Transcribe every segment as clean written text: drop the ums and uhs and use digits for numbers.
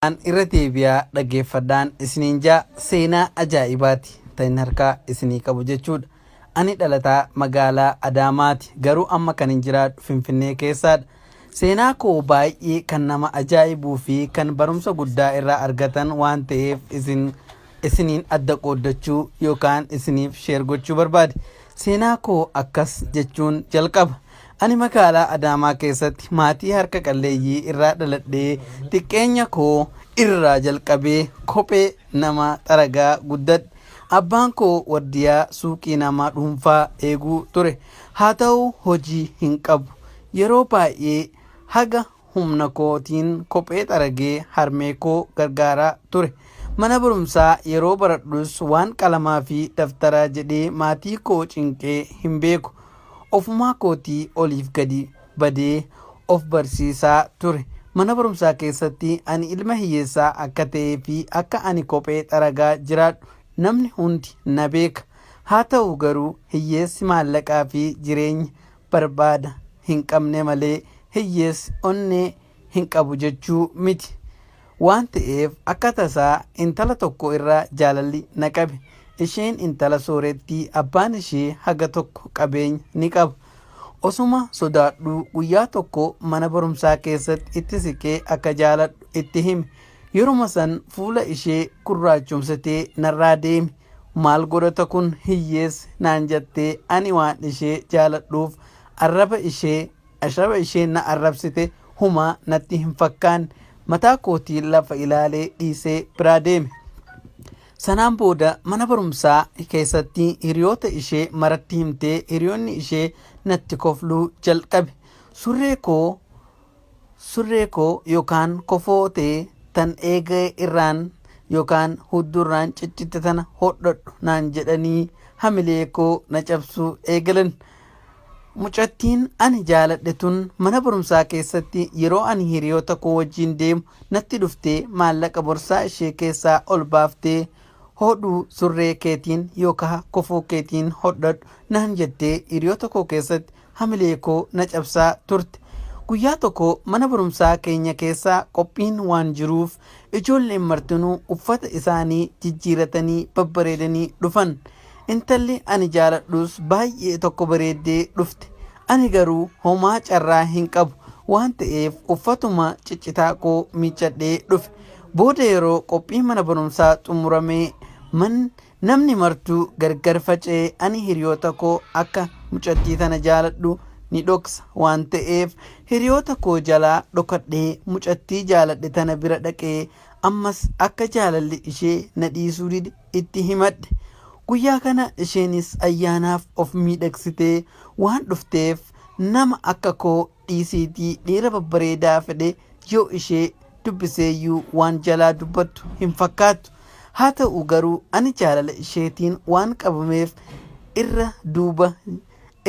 Irra deebi'aa dhaggeeffadhaan isiniin jaa, seenaa ajaa'ibaati tan harkaa isinii qabu jechuudha. Ani dhalataa magaalaa Adaamaati, garuu amma kan hin jiraadhu Finfinnee keessaadha. Seenaa koo baay'ee kan nama ajaa'ibuu fi kan barumsa guddaa irraa argatan waan ta'eef isin isiniin adda qooddachuu yookaan isiniif share gochuu barbaade. Seenaa koo akkas jechuun jalqaba. Ani magaalaa Adaamaa keessatti maatii harka qalleeyyii irraa dhaladhee, xiqqeenya koo irraa jalqabee kophee nama xaragaa guddadhe. Abbaan koo wardiyaa suuqii nama dhuunfaa eeguu ture. Haa ta'u, hojii hin qabu. Yeroo baay'ee haga humna kootiin kophee xaragee harmee koo gargaaraa ture. Mana barumsaa yeroo baradhus waan qalamaa fi daftaraa jedhee maatii koo cinqee hin beeku. Ofumaa kootii oliif gadi badee of barsiisaa ture. Mana barumsaa keessatti ani ilma hiyyeessaa akka ta'ee fi akka ani kophee xaragaa jiraadhu namni hundi na beeka. Haa ta'u garuu, hiyyeessi maallaqaa fi jireenya barbaada hin qabne malee hiyyeessi onnee hin qabu jechuu miti. Waan ta'eef, akka tasaa intala tokko irraa jaalalli na qabe. Isheen intala soorettii, abbaan ishee haga tokko qabeenya ni qaba. Osuma sodaadhuu guyyaa tokko mana barumsaa keessatti itti siqee akka jaaladhu itti hime. Yeruma san fuula ishee gurraachomsitee narraa deeme. "Maal godhata kun hiyyeessi?" naan jettee, ani waan ishee jaaladhuuf arraba isheen na arrabsite humaa natti hin fakkaanne. Mataa kootiin lafa ilaalee dhiisee biraa deeme. Sanaan booda mana barumsaa keessatti hiriyoota ishee maratti himtee, hiriyoonni ishee natti kofluu jalqabe. Surree koo yookaan kofoo ta'e tan eegee irraan yookaan hudduurraan ciccitte tana hodhadhu naan jedhanii hamilee koo na cabsuu eegalan. Mucattiin ani jaaladhe tun mana barumsaa keessatti yeroo ani hiriyoota koo wajjin deemu natti dhuftee, maallaqa borsaa ishee keessaa ol baaftee, "Hodhuu surree keetiin yookaan kofoo keetiin hodhadhu" naan jettee hiriyoota koo keessatti hamilee koo na cabsaa turte. Guyyaa tokko mana barumsaa keenya keessaa qophiin waan jiruuf ijoolleen martinuu uffata isaanii jijjiiratanii babbareedanii dhufan. Intalli ani jaaladhus baay'ee tokko bareeddee dhufte. Ani garuu homaa carraa hin qabu waan ta'eef uffatuma ciccitaa koo miiccadhee dhufe. Booda yeroo qophii mana barumsaa xumuramee man namni martuu gargar faca'ee, ani hiriyoota koo akka mucattii tana jaaladhu ni dhoksa waan ta'eef hiriyoota koo jalaa dhokadhee mucattii jaaladhe tana bira dhaqee ammas akka jaalalli ishee na dhiisuu dide itti himadhe. Guyyaa kana isheenis ayyaanaaf of miidhagsitee waan dhufteef, nama akka koo dhiisiitii dhiira babbareedaa fedhe yoo ishee dubbiseeyyuu waan jalaa dubbattu hin fakkaattu. Haa ta'u garuu, ani jaalala isheetiin waan qabameef irra duuba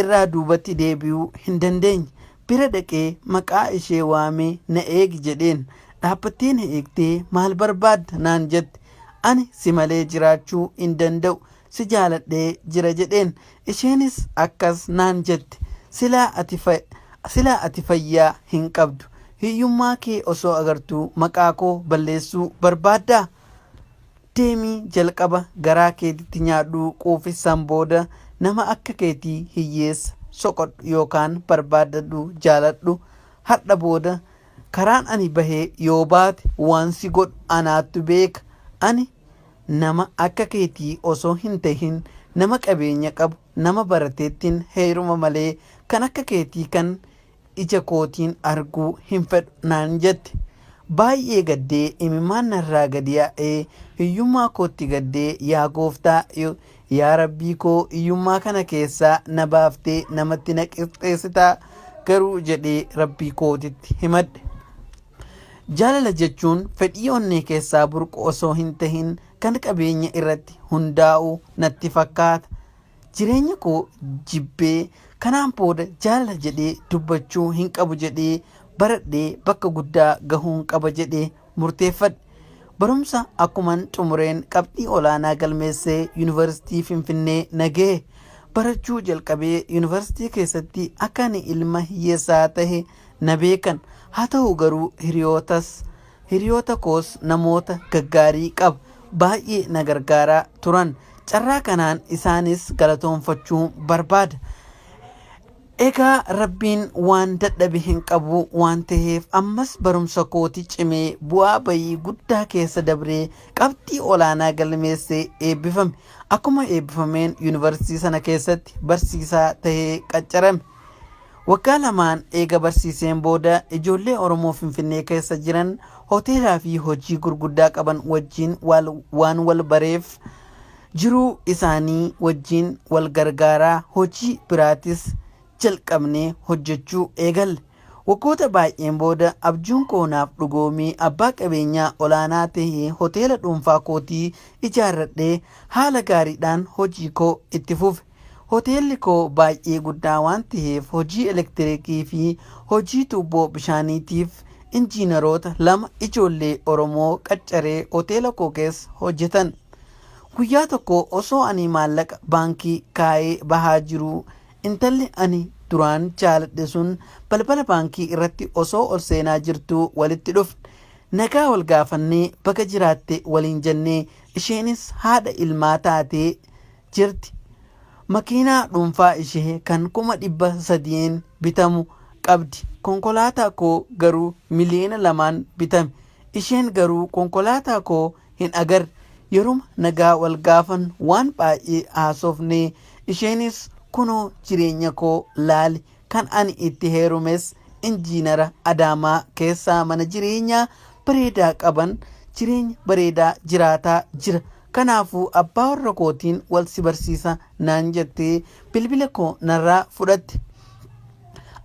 irraa duubatti deebi'uu hin dandeenye. Bira dhaqee maqaa ishee waamee, "Na eegi" jedheen. Dhaabbattee na eegdee, "Maal barbaadda?" naan jette. "Ani si malee jiraachuu hin danda'u, si jaaladhee jira" jedheen. Isheenis akkas naan jette: "Silaa ati fayyaa hin qabdu. Hiyyummaa kee osoo agartuu maqaa koo balleessuu barbaaddaa? Deemii jalqaba garaa keetitti nyaadhuu quufisan, booda nama akka keetii hiyyeessa soqodhu yookaan barbaaddadhu jaaladhu. Har'a booda karaan ani bahee yoo baate waan si godhu anaattu beeka. Ani nama akka keetii osoo hin tahin nama qabeenya qabu, nama barateettiin heeruma malee kan akka keetii kan ija kootiin arguu hin fedhu" naan jette. Baay'ee gaddee imimmaan narraa gadi yaa'ee, hiyyummaa kootti gaddee, "Yaa gooftaa, yaa rabbii koo, hiyyummaa kana keessaa na baaftee namatti na qixxeessitaa garuu?" jedhee rabbii kootitti himadhe. Jaalala jechuun fedhii onnee keessaa burqu osoo hin tahin kan qabeenya irratti hundaa'u natti fakkaata. Jireenya koo jibbee, kanaan booda jaalala jedhee dubbachuu hin qabu jedhee, baradhee bakka guddaa gahuun qaba jedhee murteeffadhe. Barumsa akkuman xumureen qabxii olaanaa galmeessee Yuunivarsiitii Finfinnee na gahe. Barachuu jalqabee yuunivarsiitii keessatti akka ani ilma hiyyeessaa tahe na beekan. Haa ta'u garuu, hiriyootas Hiriyoota koos namoota gaggaarii qaba. Baay'ee na gargaaraa turan. Carraa kanaan isaanis galatoonfachuu barbaada. Egaa Rabbiin waan dadhabe hin qabu waan taheef ammas barumsa kooti cimee bu'aa bayii guddaa keessa dabree qabxii olaanaa galmeessee eebbifame. Akkuma eebbifameen yuunivarsiitii sana keessatti barsiisaa tahee qaccarame. Waggaa lamaan eega barsiiseen booda ijoollee Oromoo Finfinnee keessa jiran hoteelaa fi hojii gurguddaa qaban wajjin waan wal bareef jiruu isaanii wajjin wal gargaaraa hojii biraatis jalqabnee hojjechuu eegalle. Waggoota baay'een booda abjuun koo naaf dhugoomee abbaa qabeenyaa olaanaa tahee hoteela dhuunfaa kootii ijaarradhee haala gaariidhaan hojii koo itti fufe. Hoteelli koo baay'ee guddaa waan taheef hojii elektirikii fi hojii tuubboo bishaaniitiif injiinaroota lama ijoollee Oromoo qaccaree hoteela koo keessa hojjetan. Guyyaa tokko osoo ani maallaqa baankii kaa'ee bahaa jiruu intalli ani duraan jaaladhe sun balbala baankii irratti osoo ol seenaa jirtuu walitti dhufne. Nagaa wal gaafannee baga jiraatte waliin jennee isheenis haadha ilmaa taatee jirti. Makiinaa dhuunfaa ishee kan 300,000n bitamu qabdi. Konkolaataa koo garuu 2,000,000n bitame. Isheen garuu konkolaataa koo hin agarre. Yeruma nagaa wal gaafannu waan baay'ee haasofne. Isheenis kunoo jireenya koo laali kan ani itti heerumes injiinara Adaamaa keessaa mana jireenyaa bareedaa qaban jireenya bareedaa jiraataa jira. Kanaafuu abbaa warra kootiin wal si barsiisa naan jettee bilbila koo narraa fudhatte.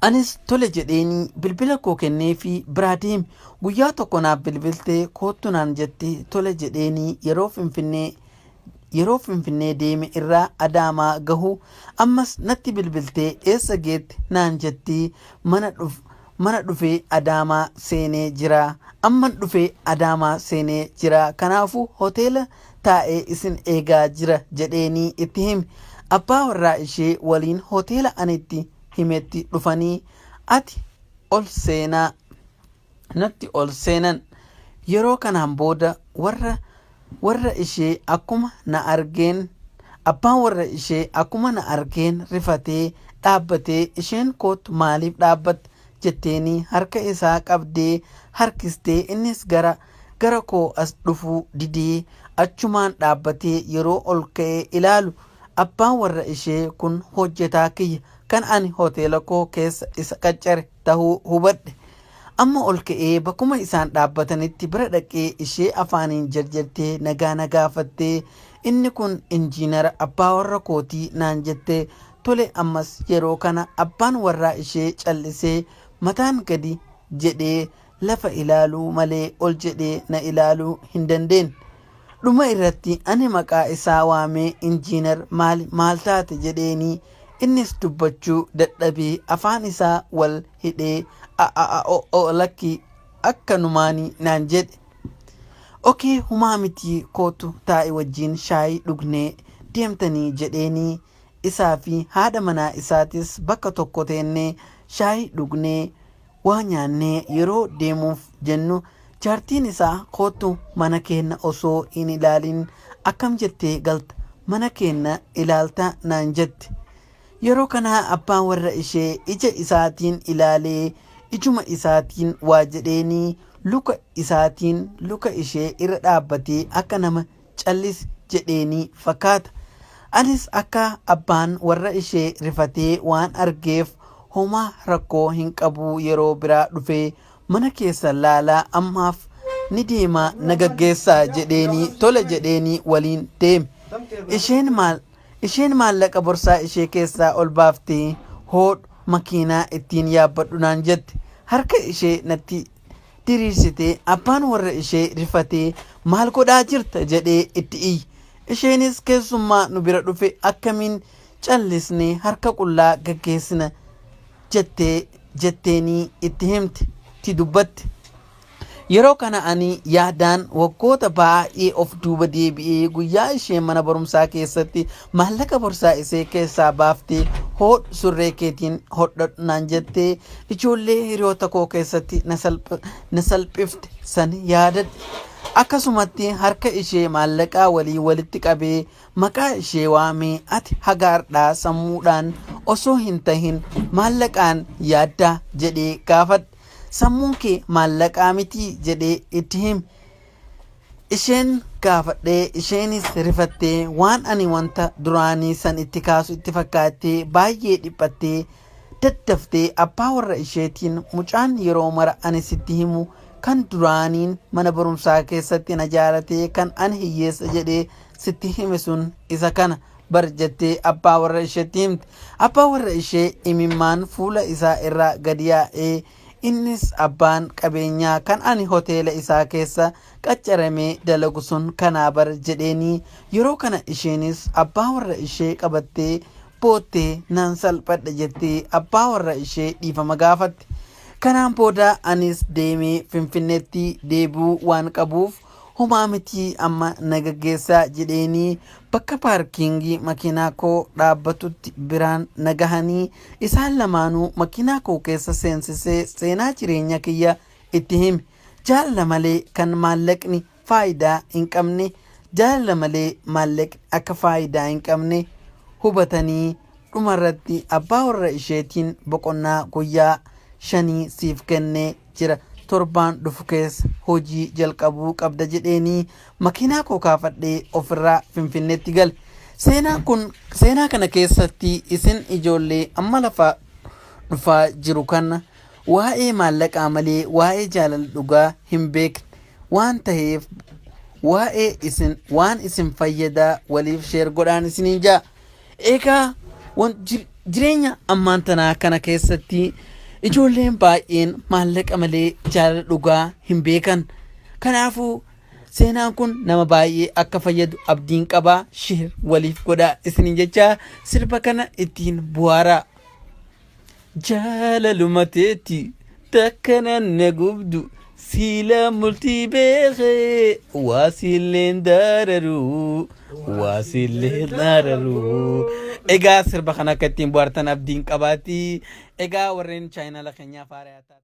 Anis tole jedheenii bilbila koo kenneefii biraa deeme. Guyyaa tokko naaf bilbiltee koottu naan jette tole jedheenii yeroo Finfinnee yeroo Finfinnee deeme irraa Adaamaa gahu ammas natti bilbiltee eessa geette naan jetti mana dhuf mana dhufee Adaamaa seenee jira amman dhufee Adaamaa seenee jira kanaafuu hoteela taa'ee isin eegaa jira jedheenii itti hime. Abbaa warraa ishee waliin hoteela ani itti himetti dhufanii ati ol seenaa natti ol seenan. Yeroo kanaan booda warra warra ishee akkuma na argeen abbaan warra ishee akkuma na argeen rifatee dhaabbatee isheen koottu maaliif dhaabbatta jetteenii harka isaa qabdee harkistee innis gara gara koo as dhufuu didee achumaan dhaabbatee yeroo ol ka'ee ilaalu abbaan warra ishee kun hojjetaa kiyya kan ani hoteela koo keessa isa qaccare tahuu hubadhe. Amma ol ka'ee bakkuma isaan dhaabbatanitti bira dhaqee ishee afaaniin jarjartee nagaa na gaafattee inni kun injiinara abbaa warra kootii naan jette tole ammas yeroo kana abbaan warraa ishee callisee mataan gadi jedhee lafa ilaaluu malee ol jedhee na ilaaluu hin dandeenye. Dhuma irratti ani maqaa isaa waamee injiinar maali maal taate jedheenii innis dubbachuu dadhabee afaan isaa wal hidhee a a a o o lakki akkanumaani naan jedhe. Okee humaa mitii kootu taa'i wajjiin shaayii dhugnee deemtanii jedheenii isaa fi haadha manaa isaatis bakka tokko teennee shaayii dhugnee waa nyaannee yeroo deemuuf jennu jaartiin isaa koottu mana keenna osoo hin ilaalin akkam jettee galta mana keenna ilaalta naan jette. Yeroo kana abbaan warra ishee ija isaatiin ilaalee ijuma isaatiin waa jedheenii luka isaatiin luka ishee irra dhaabbatee akka nama callisi jedheenii fakkaata. Anis akka abbaan warra ishee rifatee waan argeef homaa rakkoo hin qabuu yeroo biraa dhufee mana keessan laalaa ammaaf ni deemaa na gaggeessaa jedheenii tole jedheenii waliin deeme. Isheen maal isheen maallaqa borsaa ishee keessaa ol baaftee hoodhu makiinaa ittiin yaabbadhu naan jette. Harka ishee natti diriirsitee abbaan warra ishee rifatee maal godhaa jirta jedhee itti iyye. Isheenis keessummaa nu bira dhufe akkamiin callisnee harka qullaa gaggeessina jettee jetteenii itti himte ti dubbatte. Yeroo kana ani yaadaan waggoota baay'ee of duuba deebi'ee guyyaa isheen mana barumsaa keessatti maallaqa borsaa ishee keessaa baaftee Hoodhu surree keetiin hodhadhu naan jettee ijoollee hiriyoota koo keessatti na salphifte san yaadadhe. Akkasumatti harka ishee maallaqaa waliin walitti qabee maqaa ishee waamee, "Ati hagaardhaa sammuudhaan osoo hin tahin maallaqaan yaaddaa?" jedhee gaafadhe. "Sammuun kee maallaqaa mitii?" jedhee itti hime. Isheen gaafadhee, isheenis rifattee, waan ani wanta duraanii san itti kaasu itti fakkaattee baay'ee dhiphattee, daddaftee abbaa warra isheetiin, "Mucaan yeroo mara ani sitti himu, kan duraaniin mana barumsaa keessatti na jaalatee, kan ani hiyyeessa jedhee sitti hime sun isa kana bar," jettee abbaa warra isheetti himte. Abbaa warra ishee imimmaan fuula isaa irraa gadi yaa'ee, innis, "Abbaan qabeenyaa kan ani hoteela isaa keessa qaccaramee dalagu sun kanaa bar," jedheenii. Yeroo kana isheenis abbaa warra ishee qabattee boottee, "Nan salphadhe," jettee abbaa warra ishee dhiifama gaafatte. Kanaan booda anis deemee Finfinneetti deebi'uu waan qabuuf, "Homaa mitii, amma na gaggeessaa," jedheenii bakka paarkiingii makiinaa koo dhaabbatutti biraan na gahanii, isaan lamaanuu makiinaa koo keessa seensisee seenaa jireenya kiyya itti hime. Jaalala malee kan maallaqni faayidaa hin qabne, jaalala malee maallaqni akka faayidaa hin qabne hubatanii, dhumarratti abbaa warra isheetiin, "Boqonnaa guyyaa 5 siif kennee jira, torbaan dhufu keessa hojii jalqabuu qabda," jedheenii makiinaa koo kaafadhee ofirraa Finfinneetti gale. Seenaan kun, seenaa kana keessatti isin ijoollee amma lafa dhufaa jiru kana waa'ee maallaqaa malee waa'ee jaalala dhugaa hin beekne waan ta'eef, waa'ee isin waan isin fayyadaa waliif share godhaan isiniin jaa. Egaa jireenya ammaan tanaa kana keessatti ijoolleen baay'een maallaqa malee jaalala dhugaa hin beekan. Kanaafuu seenaan kun nama baay'ee akka fayyadu abdiin qabaa, share waliif godhaa isiniin jecha, sirba kana ittiin bu'aaraa. Jaalaluma teetti takka nan gubdu siila multii beekee, waa siilleen daararu, waa siilleen daararu. Egaa sirba kana akka ittiin bu'aartan abdiin qabaati. Egaa warreen chaayinala keenyaa faaraa.